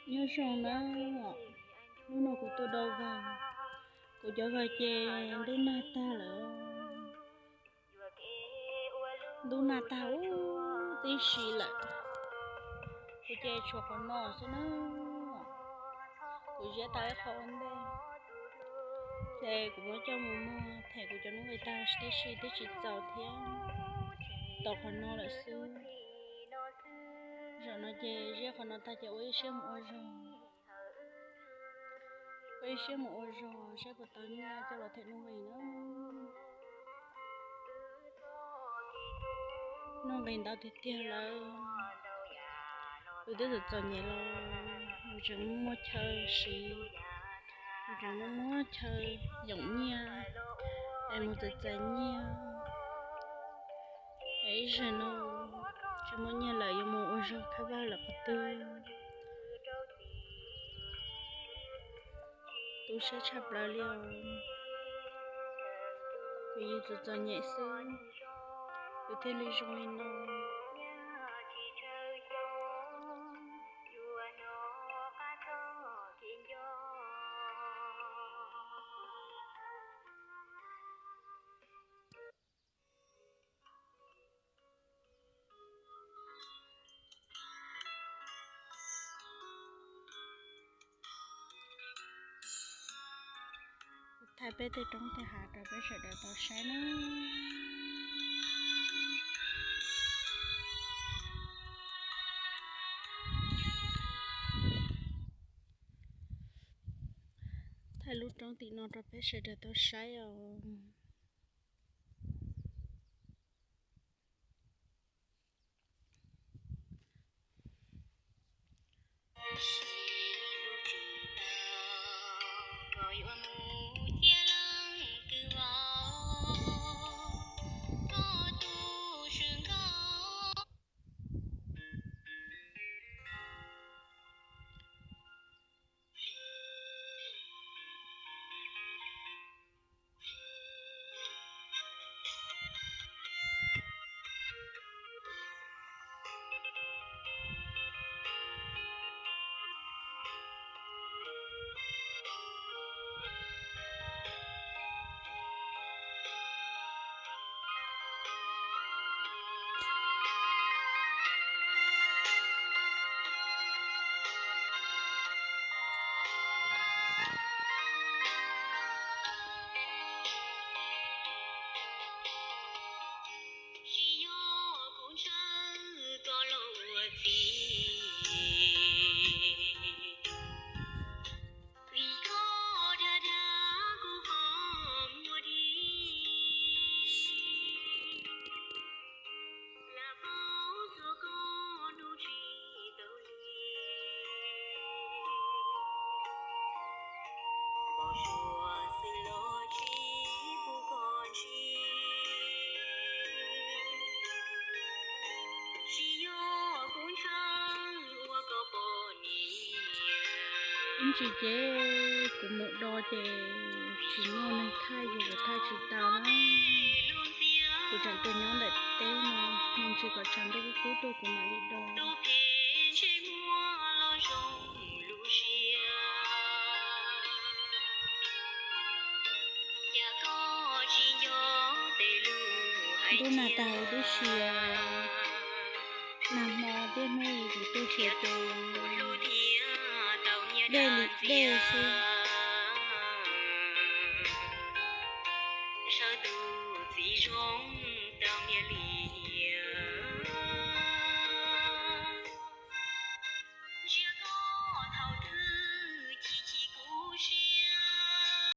Nyob zoo na, hnub no kuv tuaj do vawg, kuv cov vawg ces ntub nag tag lawm. Ntub nag tag ub tib si lawm, kuv ces tshuav qhov no xwb na. Kuv ziab tau ib qho ua ntej, ces kuv muab coj mus muag them kuv cov noob nqis tag tib si twb tsis txaus thiab, tau qhov no lawm xwb. Zaum no ces ziab qhov no tag ces ua ib siab mus ua zog, ua ib siab mus ua zog saib puas tau nyiaj coj los them noob nqis na. Noob nqis ntau tiag tiag lawm, kuv twb txom txom nyem los kuv tseem muaj chaw siv, kuv tseem muaj chaw yoom nyiaj es mus txais txais nyiaj. Es ib zaug no tsis muaj nyiaj lawm yuav mus ua zog khab vaj lawm qhov twg. Tu siab tshaj plaws li os. Kuv yus txom txom nyem xwb, kuv thiaj li zoo li no. Thaij peb tej roob tej hav rau peb sawv daws tau saib na. Thaij lub roob tim no rau peb sawv daws tau saib os. Ib ntsis ces kuv mus do ces tsis muaj neeg thaij, yus kuv thaij tsis tau na. Kuv tseem tuaj nyob ntawm teb no, me ntsis kom tshav ntuj kub kub tuaj kuv mam li do. Ntuj nag tag huv tib si, nag hmo tiaj hnub kuv tuaj tsis tus, dej li dej xwb.